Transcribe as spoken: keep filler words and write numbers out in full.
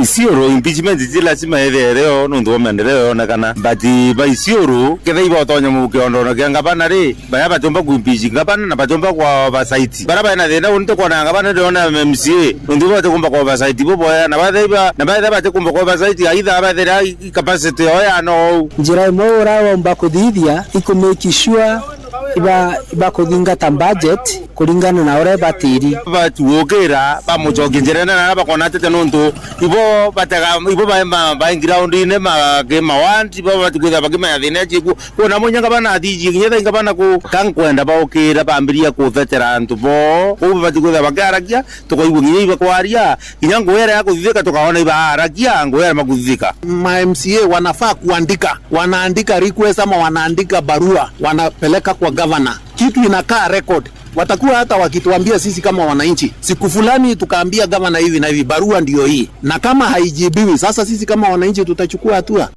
Isiolo, impeachment ti lazima ethire rio nontu bwa maendeleo yonekana, but ba Isiolo, kethira ibotonya mu kiondono kia ngavana ri, baya batiumba ku impeach ngavana na batiumba kwa oversight. Bara baina thina uni tukwona ngavana ndiona M C A, nontu batikumba kwa oversight bo boya, na bathe iba, na bathe batikumba kwa oversight, aitha bathe i capacity yo ya nou. Njira imwe uria waumba kuthithia i ku make sure iba, ibakuthingata budget kuringana na uria ibatiri. Batuukira, bamucokia njirene na aria bakona atete, nontu ibo batega, ibo ba, ba, ba ground-ini ma, ki maward, ibo batikwithira bakimenya thina icio ikuo. Kwona munya ngavana athiji, kinya thaa ingavana ku, ka nkwenda baukira bambiria kuthecera antu bo. Kou batikwithira bakiaragia, tukaigua kinya ibakwaria, kinya ngugi iria ya kuthithika tukaona ibaaragia, ngugi iria makuthithika. Ma M C A wanafaa kuandika, wanaandika request ama wanaandika barua, wanapeleka kwa governor. Kitu inakaa record. Watakuwa hata wakituambia sisi kama wananchi, siku fulani tukaambia gavana hivi na hivi, barua ndio hii. Na kama haijibiwi, sasa sisi kama wananchi tutachukua hatua.